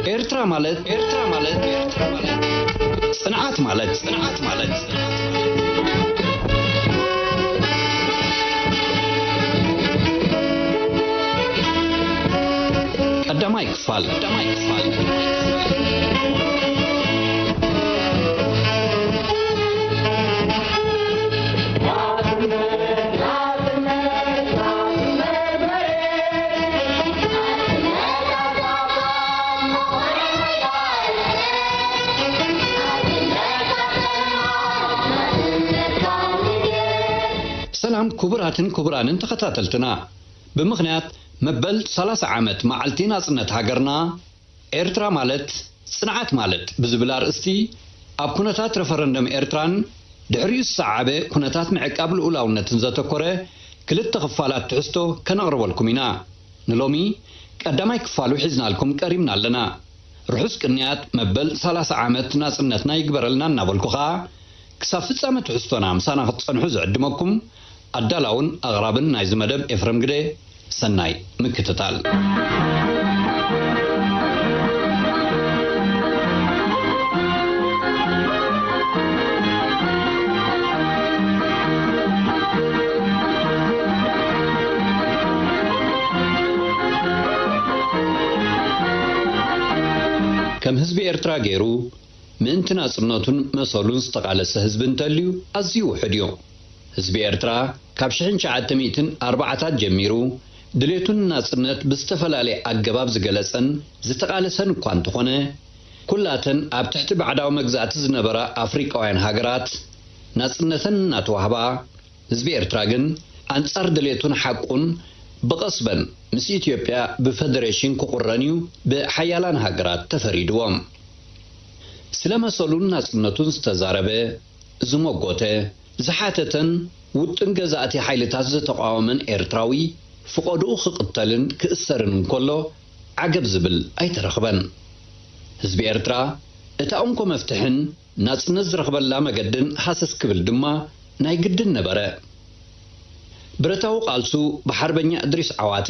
ኤርትራ ማለት፣ ኤርትራ ማለት፣ ኤርትራ ማለት፣ ጽንዓት ማለት፣ ጽንዓት ማለት፣ ጽንዓት ማለት። ቀዳማይ ክፋል፣ ቀዳማይ ክፋል። ሰላም ክቡራትን ክቡራንን ተኸታተልትና፣ ብምኽንያት መበል ሰላሳ ዓመት መዓልቲ ናጽነት ሃገርና፣ ኤርትራ ማለት ጽንዓት ማለት ብዝብል ኣርእስቲ፣ ኣብ ኩነታት ረፈረንደም ኤርትራን ድሕሪኡ ዝሰዓበ ኩነታት ምዕቃብ ልኡላውነትን ዘተኮረ ክልተ ክፋላት ትሕዝቶ ከነቕርበልኩም ኢና። ንሎሚ ቀዳማይ ክፋሉ ሒዝናልኩም ቀሪብና ኣለና። ርሑስ ቅንያት መበል ሰላሳ ዓመት ናጽነትና ይግበረልና እናበልኩ ኸኣ፣ ክሳብ ፍጻመ ትሕዝቶና ምሳና ክትጸንሑ ዝዕድመኩም ኣዳላውን ኣቕራብን ናይዚ መደብ ኤፍረም ግደ። ሰናይ ምክትታል። ከም ህዝቢ ኤርትራ ገይሩ ምእንቲ ናጽነቱን መሰሉን ዝተቓለሰ ህዝቢ እንተልዩ ኣዝዩ ውሑድ እዩ። ህዝቢ ኤርትራ ካብ ሽሕን ትሽዓተ ሚእትን ኣርባዓታት ጀሚሩ ድሌቱን ናጽነት ብዝተፈላለየ ኣገባብ ዝገለጸን ዝተቓለሰን እኳ እንተኾነ፣ ኩላተን ኣብ ትሕቲ ባዕዳዊ መግዛእቲ ዝነበራ ኣፍሪቃውያን ሃገራት ናጽነተን እናተዋህባ፣ ህዝቢ ኤርትራ ግን ኣንጻር ድሌቱን ሓቁን ብቐስበን ምስ ኢትዮጵያ ብፈደሬሽን ክቑረን እዩ ብሓያላን ሃገራት ተፈሪድዎ። ስለ መሰሉን ናጽነቱን ዝተዛረበ፣ ዝመጎተ፣ ዝሓተተን ውጥን ገዛእቲ ሓይልታት ዝተቓወመን ኤርትራዊ ፍቖድኡ ክቕተልን ክእሰርን እንከሎ ዓገብ ዝብል ኣይተረኽበን። ህዝቢ ኤርትራ እታ እንኮ መፍትሕን ናጽነት ዝረኽበላ መገድን ሃሰስ ክብል ድማ ናይ ግድን ነበረ። ብረታዊ ቃልሱ ብሓርበኛ እድሪስ ዓዋተ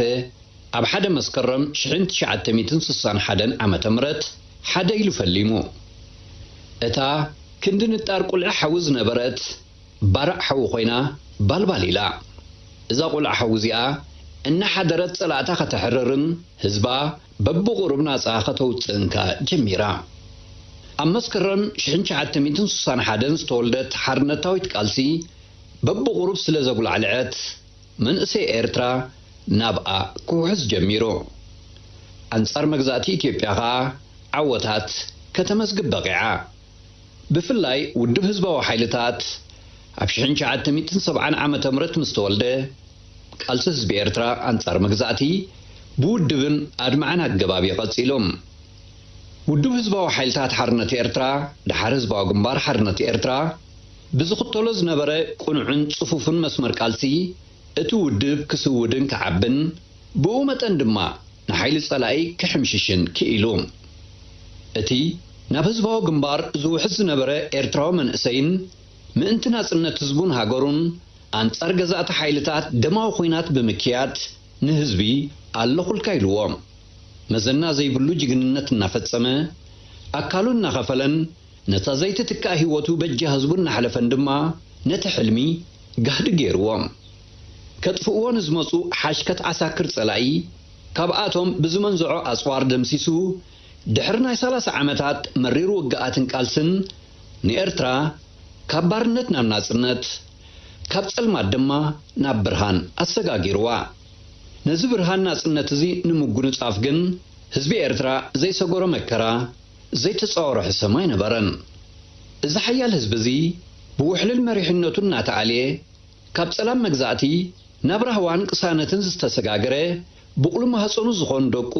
ኣብ ሓደ መስከረም ሽሕን ትሽዓተ ሚእትን ስሳን ሓደን ዓመተ ምህረት ሓደ ኢሉ ፈሊሙ። እታ ክንዲ ንጣር ቁልዒ ሓዊ ዝነበረት ባርዕ ሓዊ ኮይና ባልባል ኢላ። እዛ ቁልዒ ሓዊ እዚኣ እናሓደረት ጸላእታ ከተሕርርን ህዝባ በብቑሩብ ናጻ ከተውጽእን ከኣ ጀሚራ። ኣብ መስከረም ሽሕን ትሽዓተ ሚእትን ስሳን ሓደን ዝተወልደት ሓርነታዊት ቃልሲ በብቑሩብ ስለ ዘጉላዕልዐት፣ መንእሰይ ኤርትራ ናብኣ ክውሕዝ ጀሚሩ። ኣንጻር መግዛእቲ ኢትዮጵያ ከኣ ዓወታት ከተመዝግብ በቒዓ። ብፍላይ ውድብ ህዝባዊ ሓይልታት ኣብ ሽሕን ትሽዓተ ሚእትን ሰብዓን ዓመተ ምህረት ምስ ተወልደ፣ ቃልሲ ህዝቢ ኤርትራ ኣንጻር መግዛእቲ ብውድብን ኣድማዕን ኣገባብ እዩ ቀጺሉ። ውድብ ህዝባዊ ሓይልታት ሓርነት ኤርትራ፣ ደሓር ህዝባዊ ግንባር ሓርነት ኤርትራ፣ ብዝኽተሎ ዝነበረ ቅኑዕን ጽፉፍን መስመር ቃልሲ፣ እቲ ውድብ ክስውድን ክዓብን፣ ብኡ መጠን ድማ ንሓይሊ ጸላኢ ክሕምሽሽን ክኢሉ። እቲ ናብ ህዝባዊ ግንባር ዝውሕዝ ዝነበረ ኤርትራዊ መንእሰይን፣ ምእንቲ ናጽነት ህዝቡን ሃገሩን ኣንጻር ገዛእቲ ሓይልታት ደማዊ ኲናት ብምክያድ፣ ንህዝቢ ኣለኹልካ ኢልዎ መዘና ዘይብሉ ጅግንነት እናፈጸመ፣ ኣካሉ እናኸፈለን፣ ነታ ዘይትትካእ ህይወቱ በጃ ህዝቡ እናሕለፈን ድማ፣ ነቲ ሕልሚ ጋህዲ ገይርዎ። ከጥፍእዎ ንዝመጹ ሓሽከት ዓሳክር ጸላኢ፣ ካብኣቶም ብዝመንዝዖ ኣጽዋር ደምሲሱ፣ ድሕሪ ናይ ሰላሳ ዓመታት መሪር ውግኣትን ቃልስን፣ ንኤርትራ ካብ ባርነት ናብ ናጽነት፣ ካብ ጸልማት ድማ ናብ ብርሃን ኣሰጋጊርዋ። ነዚ ብርሃን ናጽነት እዚ ንምጉንጻፍ ግን፣ ህዝቢ ኤርትራ ዘይሰገሮ መከራ፣ ዘይተጻወሮ ሕሰም ኣይነበረን። እዚ ሓያል ህዝቢ እዚ፣ ብውሕልል መሪሕነቱ እናተኣልየ፣ ካብ ጸላም መግዛእቲ ናብ ራህዋን ቅሳነትን ዝተሰጋገረ፣ ብቑሉ ማህጸኑ ዝኾኑ ደቁ፣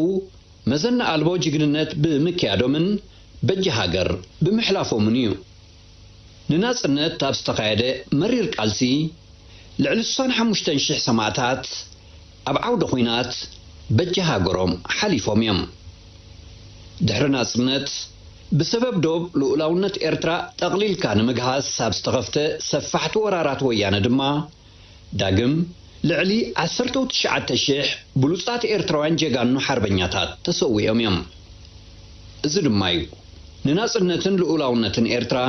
መዘና ኣልቦ ጅግንነት ብምክያዶምን በጃ ሃገር ብምሕላፎምን እዩ። ንናጽነት ኣብ ዝተኻየደ መሪር ቃልሲ፣ ልዕሊ ስሳን ሓሙሽተን ሽሕ ሰማእታት ኣብ ዓውደ ኹናት በጃ ሃገሮም ሓሊፎም እዮም። ድሕሪ ናጽነት፣ ብሰበብ ዶብ ልኡላውነት ኤርትራ ጠቕሊልካ ንምግሃስ ኣብ ዝተኸፍተ ሰፋሕቲ ወራራት ወያነ ድማ፣ ዳግም ልዕሊ ዓሰርተ ትሽዓተ ሽሕ ብሉጻት ኤርትራውያን ጀጋኑ ሓርበኛታት ተሰዊኦም እዮም። እዚ ድማ እዩ ንናጽነትን ልኡላውነትን ኤርትራ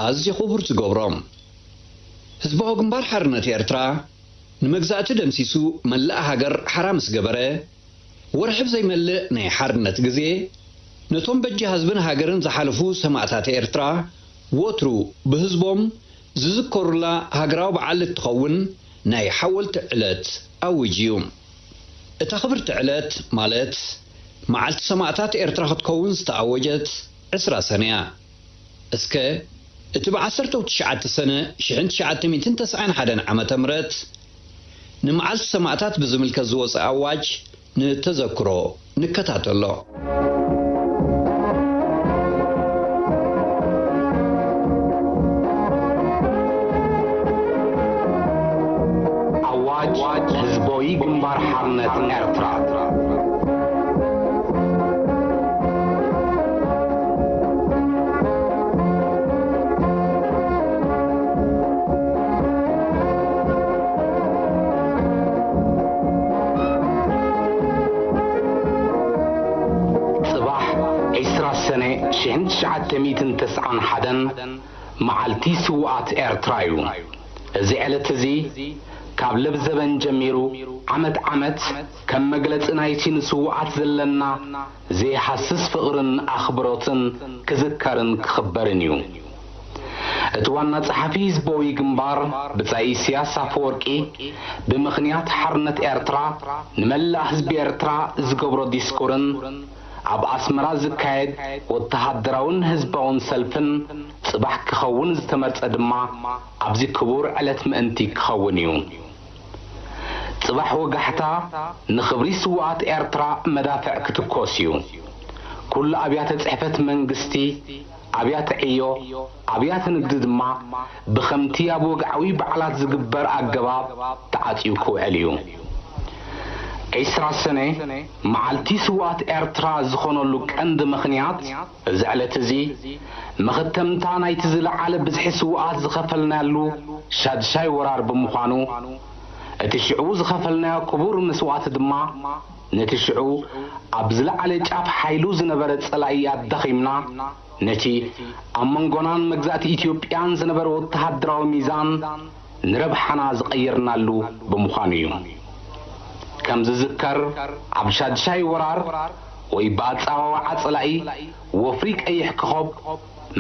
ኣዝዩ ክቡር ዝገብሮ። ህዝባዊ ግንባር ሓርነት ኤርትራ ንመግዛእቲ ደምሲሱ መላእ ሃገር ሓራ ምስ ገበረ፣ ወርሒ ብዘይመልእ ናይ ሓርነት ግዜ፣ ነቶም በጃ ህዝብን ሃገርን ዝሓለፉ ሰማእታት ኤርትራ፣ ወትሩ ብህዝቦም ዝዝከሩላ ሃገራዊ በዓል እትኸውን ናይ ሓወልቲ ዕለት ኣዊጁ እዩ። እታ ክብርቲ ዕለት፣ ማለት መዓልቲ ሰማእታት ኤርትራ ክትከውን ዝተኣወጀት ዕስራ ሰነ እያ። እስከ እቲ ብ ዓሰርተ ትሽዓተ ሰነ ሽሕን ትሽዓተ ሚእትን ተስዓን ሓደን ዓመተ ምህረት ንመዓልቲ ሰማእታት ብዝምልከት ዝወጸ ኣዋጅ ንተዘክሮ ንከታተሎ። ኣዋጅ ህዝባዊ ግንባር ሓርነት ኤርትራ። ጽባሕ ዕስራ ሰነ ሽሕን ትሽዓተ ሚእትን ተስዓን ሓደን መዓልቲ ስዉኣት ኤርትራ እዩ። እዚ ዕለት እዚ ካብ ለብዘበን ጀሚሩ ዓመት ዓመት ከም መግለጺ ናይቲ ንስዉኣት ዘለና ዘይሃስስ ፍቕርን ኣኽብሮትን ክዝከርን ክኽበርን እዩ። እቲ ዋና ጸሓፊ ህዝባዊ ግንባር ብጻይ ኢሳያስ ኣፈወርቂ ብምኽንያት ሓርነት ኤርትራ ንመላእ ህዝቢ ኤርትራ ዝገብሮ ዲስኩርን ኣብ ኣስመራ ዝካየድ ወተሃደራውን ህዝባውን ሰልፍን ጽባሕ ክኸውን ዝተመርጸ ድማ ኣብዚ ክቡር ዕለት ምእንቲ ክኸውን እዩ። ጽባሕ ወጋሕታ ንኽብሪ ስዉኣት ኤርትራ መዳፍዕ ክትኮስ እዩ። ኩሉ ኣብያተ ጽሕፈት መንግስቲ፣ ኣብያተ ዕዮ፣ ኣብያተ ንግዲ ድማ ብኸምቲ ኣብ ወግዓዊ በዓላት ዝግበር ኣገባብ ተዓጽዩ ክውዕል እዩ። ዕስራ ሰነ መዓልቲ ስዉኣት ኤርትራ ዝኾነሉ ቀንዲ ምኽንያት፣ እዚ ዕለት እዚ መኸተምታ ናይቲ ዝለዓለ ብዝሒ ስዉኣት ዝኸፈልናሉ ሻድሻይ ወራር ብምዃኑ፣ እቲ ሽዑ ዝኸፈልናዮ ክቡር መስዋእቲ ድማ ነቲ ሽዑ ኣብ ዝለዓለ ጫፍ ሓይሉ ዝነበረ ጸላኢ ኣዳኺምና፣ ነቲ ኣብ መንጎናን መግዛእቲ ኢትዮጵያን ዝነበረ ወተሃደራዊ ሚዛን ንረብሓና ዝቐየርናሉ ብምዃኑ እዩ። ከም ዝዝከር፣ ኣብ ሻድሻይ ወራር ወይ ብኣጸዋውዓ ጸላኢ ወፍሪ ቀይሕ ኮኾብ፣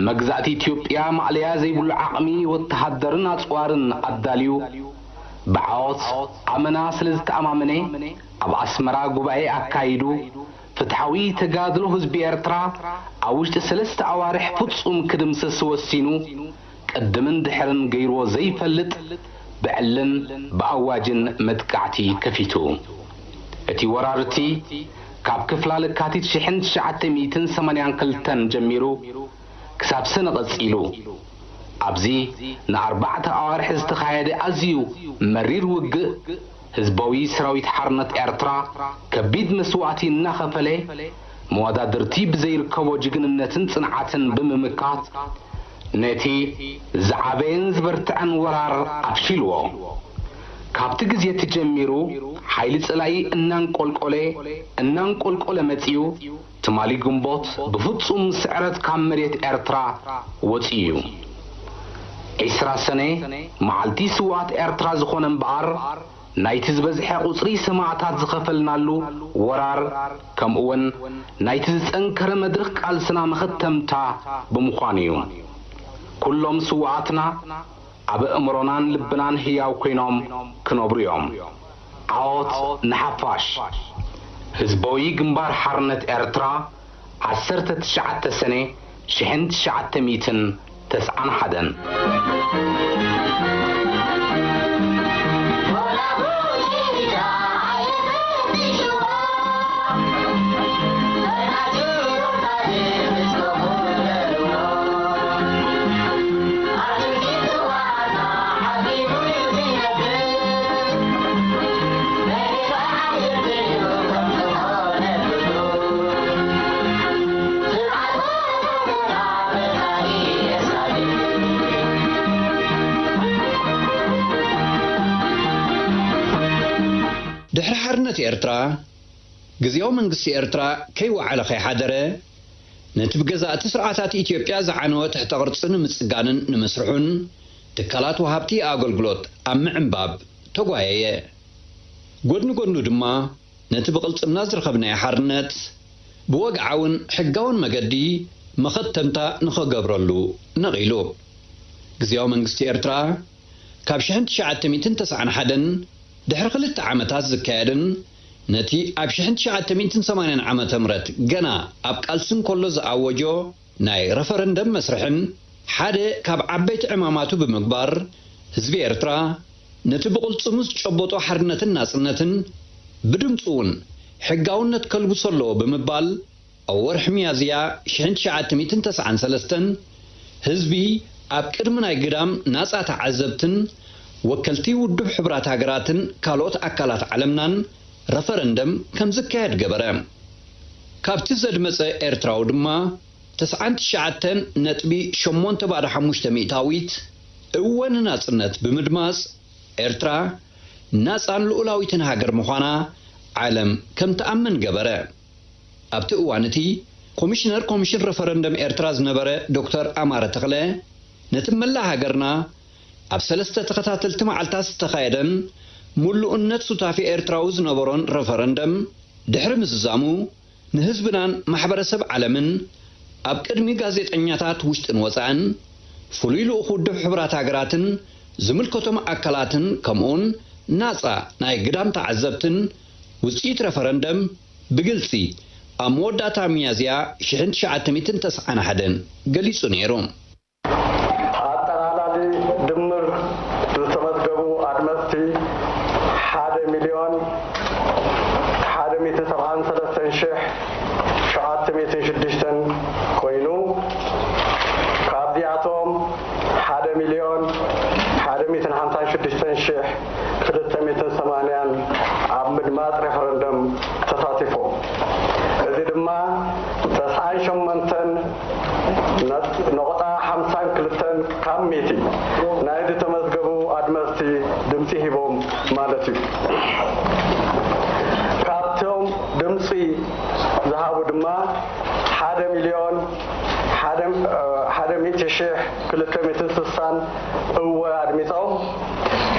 መግዛእቲ ኢትዮጵያ ማእለያ ዘይብሉ ዓቕሚ ወተሃደርን ኣጽዋርን ኣዳልዩ፣ ብዓወት ኣመና ስለ ዝተኣማመነ፣ ኣብ ኣስመራ ጉባኤ ኣካይዱ፣ ፍትሓዊ ተጋድሎ ህዝቢ ኤርትራ ኣብ ውሽጢ ሰለስተ ኣዋርሕ ፍጹም ክድምሰስ ወሲኑ፣ ቅድምን ድሕርን ገይርዎ ዘይፈልጥ ብዕልን ብኣዋጅን መጥቃዕቲ ከፊቱ። እቲ ወራር እቲ ካብ ክፍላ ለካቲት ሽሕን ትሽዓተ ሚእትን ሰማንያን ክልተን ጀሚሩ ክሳብ ሰነ ቀጺሉ። ኣብዚ ንኣርባዕተ ኣዋርሕ ዝተኻየደ ኣዝዩ መሪር ውግእ፣ ህዝባዊ ሰራዊት ሓርነት ኤርትራ ከቢድ መስዋእቲ እናኸፈለ፣ መወዳድርቲ ብዘይርከቦ ጅግንነትን ጽንዓትን ብምምካት፣ ነቲ ዝዓበየን ዝበርትዐን ወራር ኣፍሺልዎ። ካብቲ ግዜ እቲ ጀሚሩ፣ ሓይሊ ጸላኢ እናንቆልቆለ፣ እናንቆልቆለ መጺኡ፣ ትማሊ ግንቦት ብፍጹም ስዕረት ካብ መሬት ኤርትራ ወጺኡ እዩ። ዕስራ ሰነ፣ መዓልቲ ስዉኣት ኤርትራ ዝኾነ እምበኣር፣ ናይቲ ዝበዝሐ ቁጽሪ ሰማእታት ዝኸፈልናሉ ወራር፣ ከምኡውን ናይቲ ዝጸንከረ መድረኽ ቃልስና መኸተምታ ብምዃኑ እዩ። ኩሎም ስዉኣትና ኣብ ኣእምሮናን ልብናን ህያው ኮይኖም ክነብሩ እዮም። ዓወት ንሓፋሽ! ህዝባዊ ግንባር ሓርነት ኤርትራ፣ ዓሰርተ ትሽዓተ ሰነ ሽሕን ትሽዓተ ሚእትን ተስዓን ሓደን። ድሕሪ ሓርነት ኤርትራ፣ ግዝያዊ መንግስቲ ኤርትራ ከይወዓለ ከይሓደረ፣ ነቲ ብገዛእቲ ስርዓታት ኢትዮጵያ ዝዓነወ ትሕተ ቅርጺ ንምጽጋንን ንምስርሑን ትካላት ወሃብቲ ኣገልግሎት ኣብ ምዕንባብ ተጓየየ። ጎድኒ ጎድኑ ድማ ነቲ ብቕልጽምና ዝረኸብናዮ ሓርነት ብወግዓውን ሕጋውን መገዲ መኸተምታ ንኸገብረሉ ነቒሉ። ግዝያዊ መንግስቲ ኤርትራ ካብ ሽሕን ትሽዓተ ሚእትን ተስዓን ሓደን ድሕሪ ክልተ ዓመታት ዝካየድን ነቲ ኣብ ሽሕን ትሽዓተ ሚእትን ሰማንያን ዓመተ ምህረት ገና ኣብ ቃልሲ እንከሎ ዝኣወጆ ናይ ረፈረንደም መስርሕን ሓደ ካብ ዓበይቲ ዕማማቱ ብምግባር ህዝቢ ኤርትራ ነቲ ብቕልጽሙ ዝጨበጦ ሓርነትን ናጽነትን ብድምጹ እውን ሕጋውነት ከልብሶ ኣለዎ ብምባል ኣብ ወርሒ ሚያዝያ ሽሕን ትሽዓተ ሚእትን ተስዓን ሰለስተን ህዝቢ ኣብ ቅድሚ ናይ ግዳም ናጻ ተዓዘብትን ወከልቲ ውድብ ሕቡራት ሃገራትን ካልኦት ኣካላት ዓለምናን ረፈረንደም ከም ዝካየድ ገበረ። ካብቲ ዘድመጸ ኤርትራዊ ድማ ተስዓን ትሽዓተን ነጥቢ ሸሞንተ ባዶ ሓሙሽተ ሚእታዊት እወ ንናጽነት ብምድማጽ ኤርትራ ናጻን ልኡላዊትን ሃገር ምዃና ዓለም ከም ትኣምን ገበረ። ኣብቲ እዋን እቲ ኮሚሽነር ኮሚሽን ረፈረንደም ኤርትራ ዝነበረ ዶክተር ኣማረ ተኽለ ነቲ መላእ ሃገርና ኣብ ሰለስተ ተኸታተልቲ መዓልታት ዝተኻየደን ምሉእነት ሱታፌ ኤርትራዊ ዝነበሮን ረፈረንደም ድሕሪ ምዝዛሙ ንህዝብናን ማሕበረሰብ ዓለምን ኣብ ቅድሚ ጋዜጠኛታት ውሽጥን ወጻእን ፍሉይ ልኡኽ ውድብ ሕቡራት ሃገራትን ዝምልከቶም ኣካላትን ከምኡውን ናጻ ናይ ግዳም ተዓዘብትን ውጽኢት ረፈረንደም ብግልጺ ኣብ መወዳእታ ሚያዝያ ሽሕን ትሽዓተ ሚእትን ተስዓን ሓደን ገሊጹ ነይሩ። ኣጠቓላሊ ድምር ዝተመዝገቡ ኣድመፅቲ ሓደ ሚልዮን ሓደ ሚእትን ሰብዓን ሰለስተን ሽሕ ሸውዓተ ሚእትን ሽዱሽተን ኮይኑ ካብዚኣቶም ሓደ ሚልዮን ሓደ ሚእትን ሓምሳን ሽዱሽተን ሽሕ ክልተ ሚእትን ሰማንያን ኣብ ምድማፅ ሬፈረንደም ተሳቲፎም። እዚ ድማ ተስዓን ሸሞንተን ነጥቢ ሓምሳን ክልተን ካብ ሚእቲ ናይ ዝተመዝገቡ ኣድመፅቲ ድምፂ ሂቦም ማለት እዩ። ካብቶም ድምፂ ዝሃቡ ድማ ሓደ ሚልዮን ሓደ ሚእቲ ሽሕ ክልተ ሚእትን ስሳን እወ ኣድሚፆም፣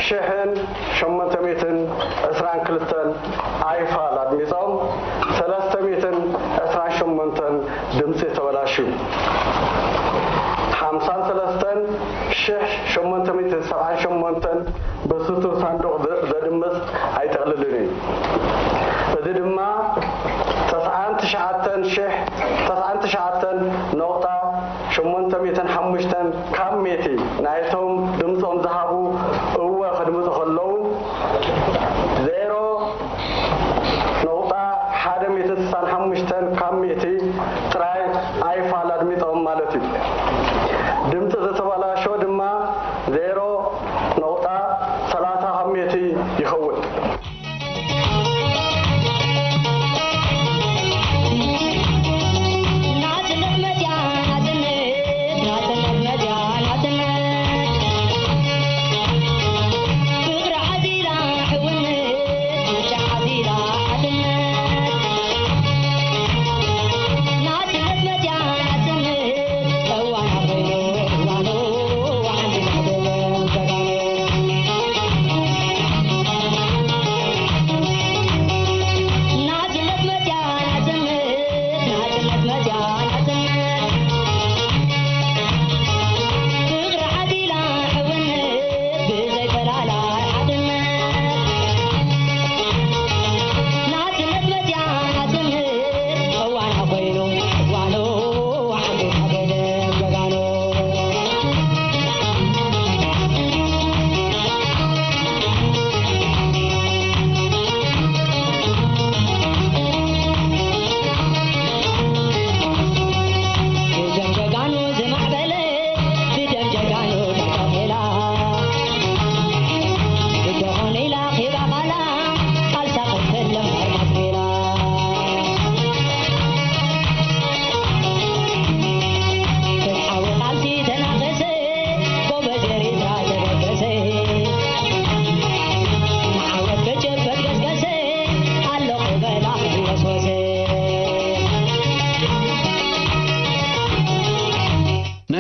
ሽሕን ሸሞንተ ሚእትን ዕስራን ክልተን ኣይፋል ኣድሚፆም፣ ሰለስተ ሚእትን ዕስራን ሸሞንተን ድምፂ ተበላሽዩ። ሓምሳን ሰለስተን ሽሕ ሸሞንተ ሚእትን ሰብዓን ሸሞንተን ብስቱር ሳንዱቕ ዘ-፣ ዘድምፅ ኣይጠቕልልን እዩ። እዚ ድማ ተስዓን ትሽዓተን ሽሕ፣ ተስዓን ትሽዓተን ነቑጣ ሸሞንተ ሚእትን ሓሙሽተን ካብ ሚእቲ ናይቶም ድምፆም ዝሃቡ እወ ከድምፁ ከለዉ፣ ዜሮ ነቑጣ ሓደ ሚእትን ስሳን ሓሙሽተን ካብ ሚእቲ ጥራይ ኣይፋል ኣድሚፆም ማለት እዩ። ድምፂ ዝተበላሾ ድማ ዜሮ ነቑጣ ሰላሳ ካብ ሚእቲ ይኸውን። ናጽነት መጽያ፣ ናጽነት፣ ናጽነት መጽያ፣ ናጽነት።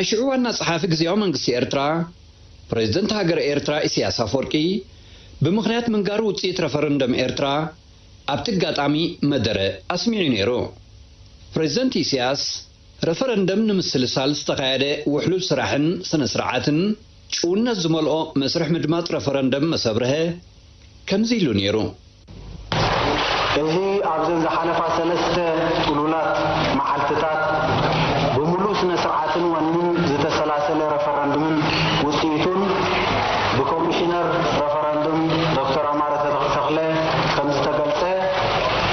ናይ ሽዑ ዋና ጸሓፊ ግዜያዊ መንግስቲ ኤርትራ፣ ፕሬዝደንት ሃገረ ኤርትራ ኢሳያስ ኣፈወርቂ፣ ብምኽንያት ምንጋር ውጽኢት ረፈረንደም ኤርትራ ኣብቲ ኣጋጣሚ መደረ ኣስሚዑ ነይሩ። ፕሬዝደንት ኢሳያስ፣ ረፈረንደም ንምስልሳል ዝተኻየደ ውሕሉል ስራሕን ስነ ስርዓትን ጭውነት ዝመልኦ መስርሕ ምድማጽ ረፈረንደም መሰብርሀ ከምዚ ኢሉ ነይሩ። እዚ ኣብዘን ዝሓለፋ ሰለስተ ጥሉላት መዓልትታት ብምሉእ ስነ ስርዓትን ወንን ዝተሰላሰለ ረፈረንድምን ውጽኢቱን ብኮሚሽነር ረፈረንድም ዶክተር ኣማረ ተኽለ ከም ዝተገልጸ፣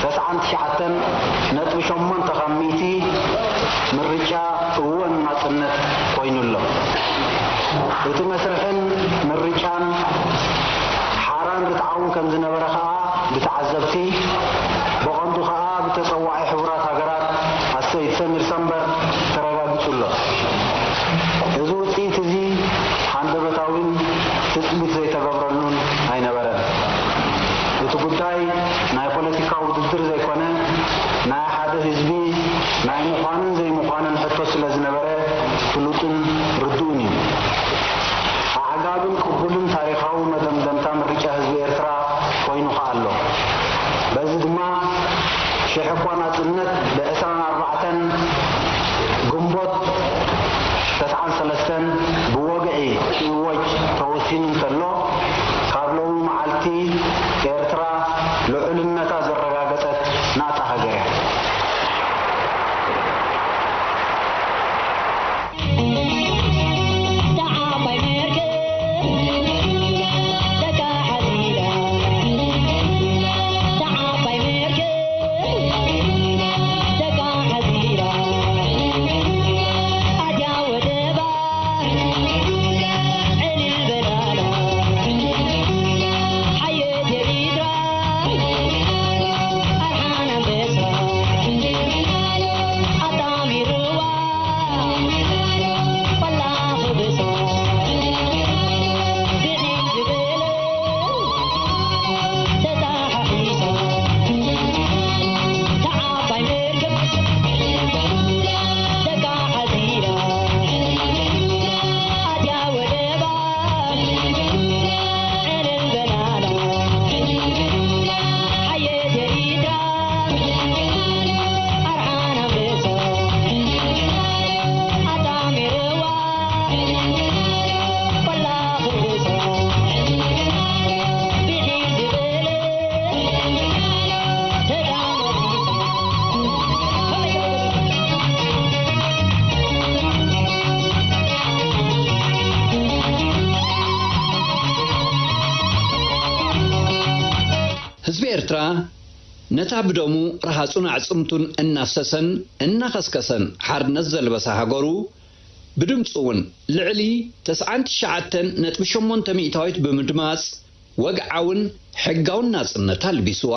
ተስዓን ትሽዓተን ነጥቢ ሸሞንተ ካብ ሚእቲ ምርጫ እወን ናጽነት ኮይኑ ኣሎ። እቲ መስርሕን ምርጫን ሓራን ርትዓውን ከም ዝነበረ ከኣ ብተዓዘብቲ፣ ብቐንዱ ከኣ ብተጸዋዒ ሕቡራት ሃገራት ኣሰይድ ሰሚር ሰምበር ተረጋጊጹ ኣሎ። እዚ ውጽኢት እዚ ሃንደበታዊን ትጽቢት ዘይተገብረሉን ኣይነበረን። እቲ ጉዳይ ናይ ፖለቲካ ውድድር ዘይኮነ፣ ናይ ሓደ ህዝቢ ናይ ምዃንን ዘይምዃንን ሕቶ ስለ ዝነበረ ፍሉጥን ርዱእን እዩ። ኣዕጋብን ቅቡልን ታሪኻዊ መደምደምታ ምርጫ ህዝቢ ኤርትራ ኮይኑ ከኣ ኣሎ። በዚ ድማ ሽሕ እኳ ናጽነት ብዕስራን ኣርባዕተን ግንቦት ተስዓን ሰለስተን ብወግዒ ክእወጅ ተወሲኑ እንተሎ፣ ካብ ሎሚ መዓልቲ ኤርትራ ልዑልነታ ዘረጋገጸት ናጻ ሃገር እያ። ህዝቢ ኤርትራ ነታ ብደሙ ረሃጹን ኣዕጽምቱን እናፍሰሰን እናኸስከሰን ሓርነት ዘልበሳ ሃገሩ፣ ብድምጹ እውን ልዕሊ ተስዓን ትሽዓተን ነጥቢ ሸሞንተ ሚእታዊት ብምድማጽ፣ ወግዓውን ሕጋውን ናጽነት ኣልቢስዋ።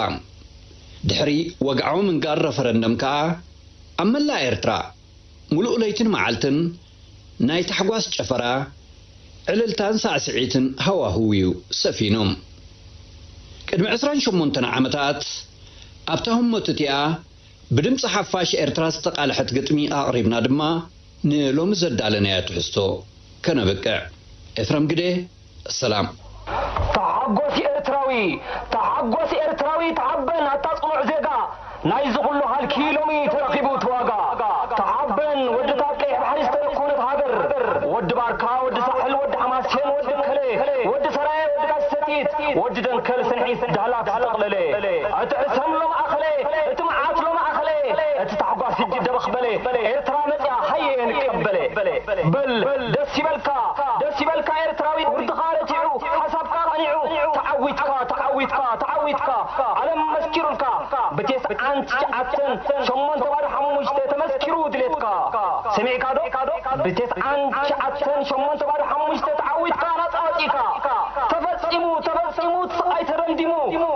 ድሕሪ ወግዓዊ ምንጋር ረፈረንደም ከኣ፣ ኣብ መላእ ኤርትራ፣ ምሉእ ለይትን መዓልትን ናይ ታሕጓስ ጨፈራ፣ ዕልልታን ሳዕስዒትን ሃዋህው እዩ ሰፊኑ። ቅድሚ ዕስራን ሸሞንተን ዓመታት ኣብታ ህሞት እቲኣ ብድምጺ ሓፋሽ ኤርትራ ዝተቓልሐት ግጥሚ ኣቕሪብና ድማ ንሎሚ ዘዳለናዮ ትሕዝቶ ከነብቅዕ። ኤፍረም ግደ፣ ሰላም። ተሓጎስ ኤርትራዊ፣ ተሓጎስ ኤርትራዊ፣ ተሓበን ኣታ ጽኑዕ ዜጋ፣ ናይዚ ኩሉ ሃልኪ ሎሚ ተረኺቡ እቲ ዋጋ። ተሓበን ወዲ ታብ ቀይሕ ባሕሪ ዝተረኮነት ሃገር፣ ወዲ ባርካ፣ ወዲ ሳሕል፣ ወዲ ሓማሴን፣ ወዲ ከለ፣ ወዲ ሰራየ፣ ወዲ ጋሽ ሰቲት፣ ወዲ ደንከል ስንዒት ዳህላክ ዝተቕለለ። እቲ ሕሰም ሎማእኸለ፣ እቲ መዓት ሎማእኸለ፣ እቲ ታሕጓስ ሕጂ ደበኽ በለ። ኤርትራ መጽያ ሃየ ንቀበለ። በል ደስ ይበልካ፣ ደስ ይበልካ ኤርትራዊ፣ ውርድኻ ረቲዑ፣ ሓሳብካ ቀኒዑ፣ ተዓዊትካ፣ ተዓዊትካ፣ ተዓዊትካ፣ ዓለም መስኪሩልካ፣ ብቴስዓን ትሽዓተን ሸሞንተ ባዶ ሓሙሽተ ተመስኪሩ ድሌትካ። ሰሚዕካ ዶ? ብቴስዓን ትሽዓተን ሸሞንተ ባዶ ሓሙሽተ ተዓዊትካ፣ ናጻ ኣውጺእካ። ተፈጺሙ፣ ተፈጺሙ፣ እቲ ስቓይ ተደምዲሙ፣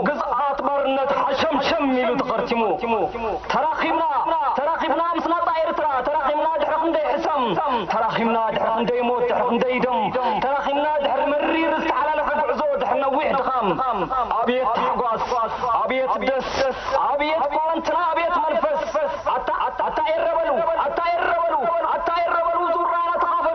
ግዝኣት ባርነት ሓሸምሸም ኢሉ ተኸርቲሙ። ተራኺብና፣ ተራኺብና ምስ ናጻ ኤርትራ፣ ተራኺብና ድሕሪ ክንደይ ሕሰም፣ ተራኺብና ድሕሪ ክንደይ ሞት፣ ድሕሪ ክንደይ ደም፣ ተራኺብና ድሕሪ መሪር ዝተሓላለኸ ጉዕዞ፣ ድሕሪ ነዊሕ ድኻም። ኣብየት ታሕጓስ፣ ኣብየት ደስ፣ ኣብየት ኩለንትና፣ ኣብየት መንፈስ። ኣታ፣ ኣታ፣ ኣታ ኤረ በሉ፣ ኣታ ኤረ በሉ፣ ኣታ ኤረ በሉ፣ ዙራና ተኻፈሉ።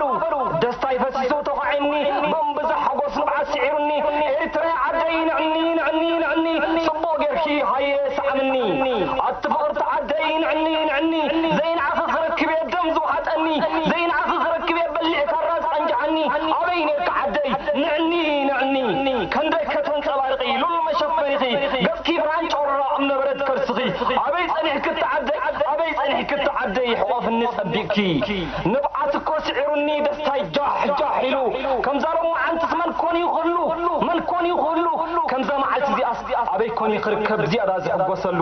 ክደፍኒ ጸቢቕኪ። ንብዓት እኮ ስዒሩኒ ደስታይ ጃሕ ጃሕ ኢሉ። ከምዛ ሎማዓንትስ መን ኮን እዩ ክህሉ? መን ኮን እዩ ክህሉ? ከምዛ መዓልቲ እዚኣስ ኣበይ ኮን እዩ ክርከብ ዝያዳ ዝሕጎሰሉ?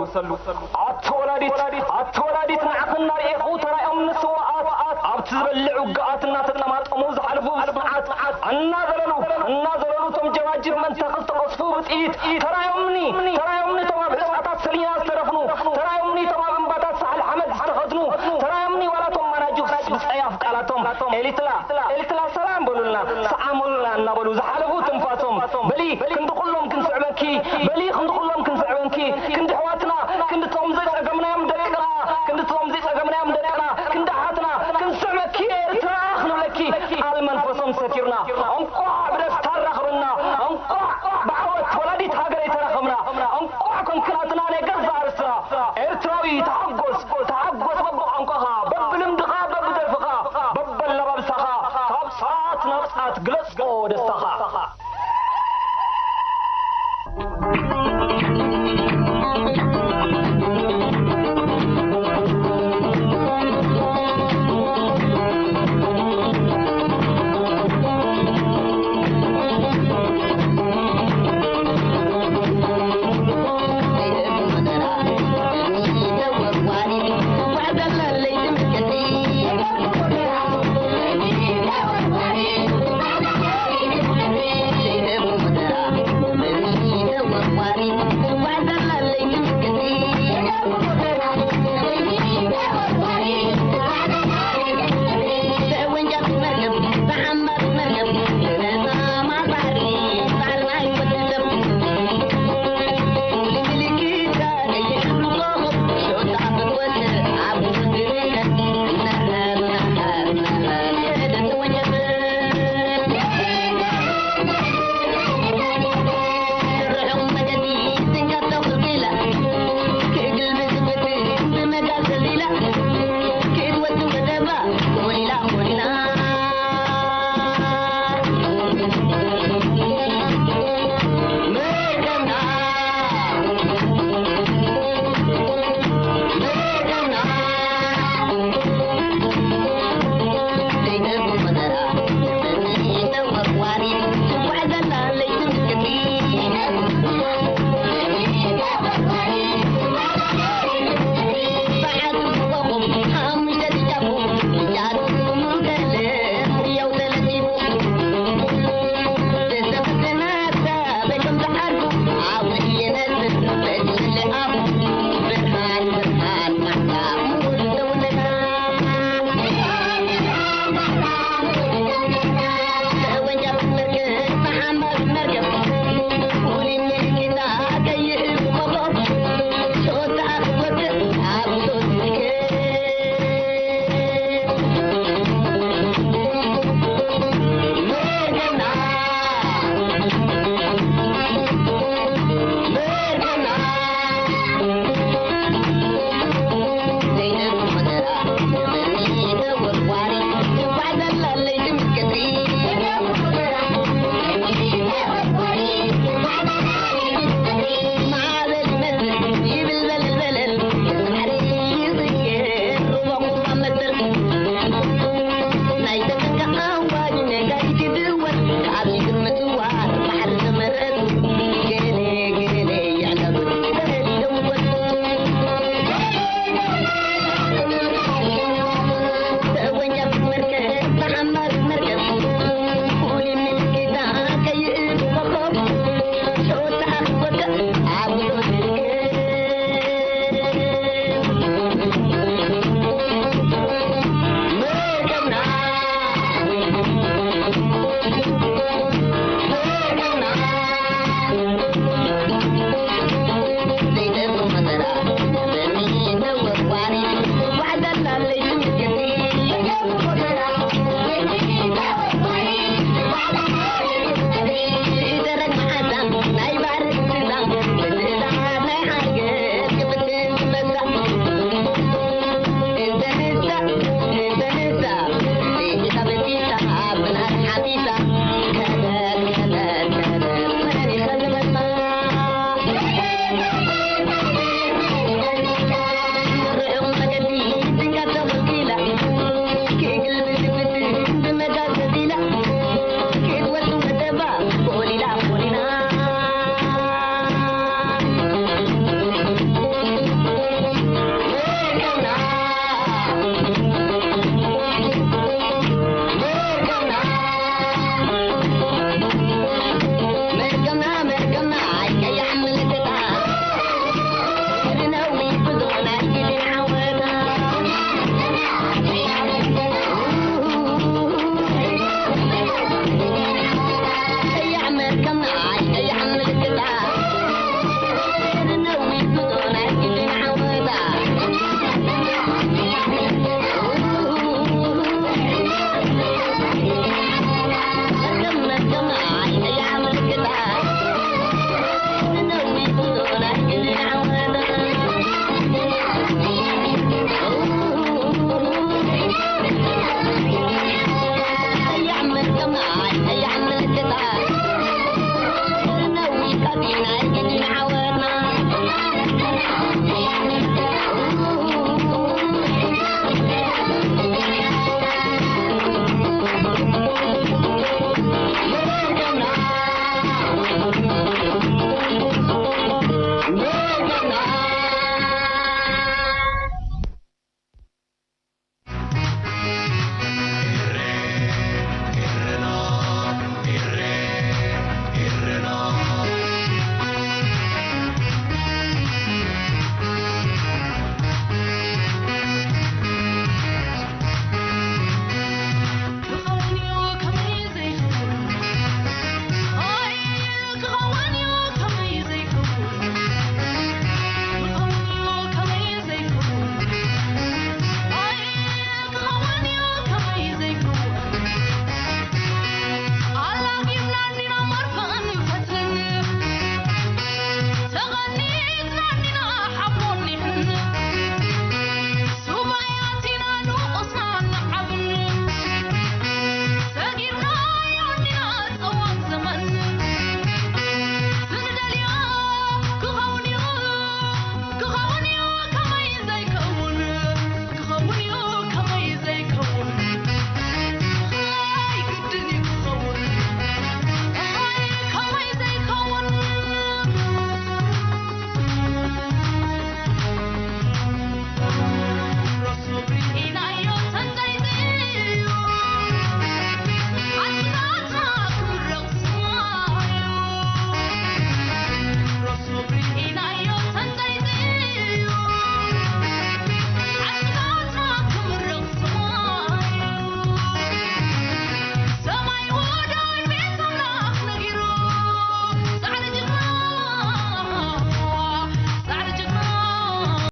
ኣቲ ወላዲት፣ ኣቲ ወላዲት ንዓኽን እናርኤኹ ተራእዮም ንስዋኣት ኣብቲ ዝበልዕ ውግኣት እናተጠማጠሙ ዝሓልፉ ብጽንዓት እናዘለሉ እናዘለሉ እቶም ጀባጅብ መንተኽ ዝተቐስፉ ብጥይት ተራዮምኒ፣ ተራዮምኒ እቶም ኣብ ሕጻታት ሰሊና ዝተረፍኑ፣ ተራዮምኒ እቶም ኣብ እምባታት ሳሕል ሓመድ ዝተኸድኑ፣ ተራዮምኒ ዋላ እቶም ማናጁስ ብጸያፍ ቃላቶም ኤሊትላ፣ ኤሊትላ ሰላም በሉልና፣ ሰዓሙልና እናበሉ ዝሓለፉ ትንፋሶም። በሊ ክንዲ ኩሎም ክንስዕበኪ፣ በሊ ክንዲ ኩሎም ክንስዕበንኪ፣ ክንዲ ኣሕዋትና፣ ክንዲ እቶም ዘይጸገምናዮም ደቅና፣ ክንዲ እቶም ዘይጸገምናዮም ደቅና፣ ክንዲ ኣሓትና ክንስዕበኪ ኤርትራ ክንብለኪ ቃል መንፈሶም ሰቲርና። እንቋዕ ብደስታ ኣራኸበና፣ እንቋዕ ብዓወት ወላዲት ሃገረይ ተራኸብና፣ እንቋዕ ኮንክናትና ናይ ገዛእ ርስትና። ኤርትራዊ ተሓጎስ፣ ተሓጎስ በብቋንቋኻ፣ በብልምድኻ፣ በብደርፍኻ፣ በበለባብሳኻ፣ ካብ ጻት ናብ ጻት ግለጽ ደስታኻ።